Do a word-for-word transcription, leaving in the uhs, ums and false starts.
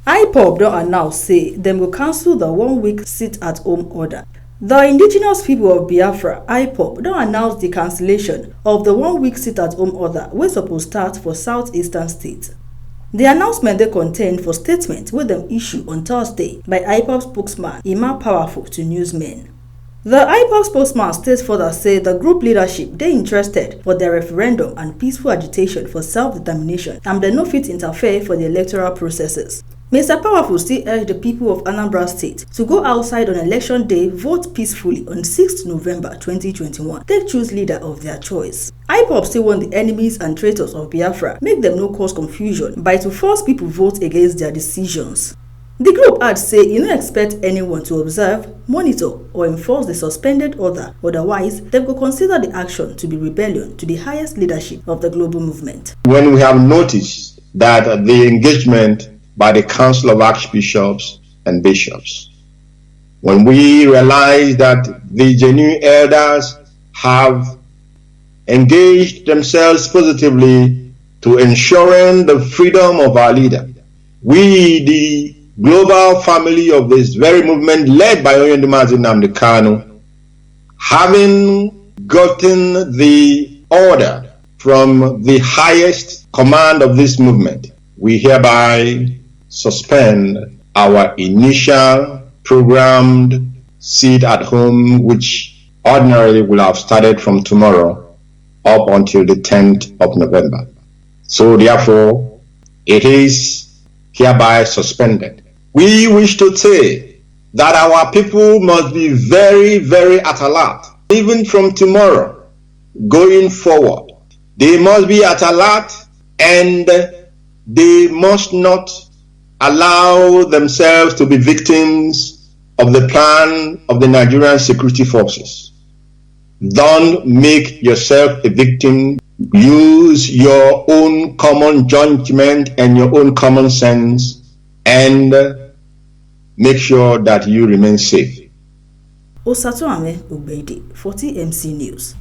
IPOB don announce say dem go cancel the one-week sit-at-home order. The indigenous people of Biafra, IPOB, don announce the cancellation of the one-week sit-at-home order wey suppose start for southeastern states. The announcement dey contained for statement wey dem issue on Thursday by IPOB spokesman Emma Powerful to newsmen. The IPOB spokesman state further say the group leadership dey interested for their referendum and peaceful agitation for self-determination, and dem no fit interfere for the electoral processes. Mister Powerful still urge the people of Anambra State to go outside on election day, vote peacefully on sixth November twenty twenty-one, take choose leader of their choice. IPOB still want the enemies and traitors of Biafra make dem no cause confusion by to force people vote against their decisions. The group add say e no expect anyone to observe, monitor, or enforce the suspended order, otherwise dem go consider the action to be rebellion to the highest leadership of the global movement. When we have noticed that the engagement by the Council of Archbishops and Bishops, when we realize that the genuine elders have engaged themselves positively to ensuring the freedom of our leader, we, the global family of this very movement led by Onyendu Mazi Nnamdi Kanu, having gotten the order from the highest command of this movement, we hereby suspend our initial programmed sit at home, which ordinarily will have started from tomorrow up until the tenth of November. So therefore, it is hereby suspended. We wish to say that our people must be very, very at alert, even from tomorrow going forward. They must be at alert, and they must not allow themselves to be victims of the plan of the Nigerian security forces. Don't make yourself a victim. Use your own common judgment and your own common sense, and make sure that you remain safe. Osatoame Ogbede for T M C News.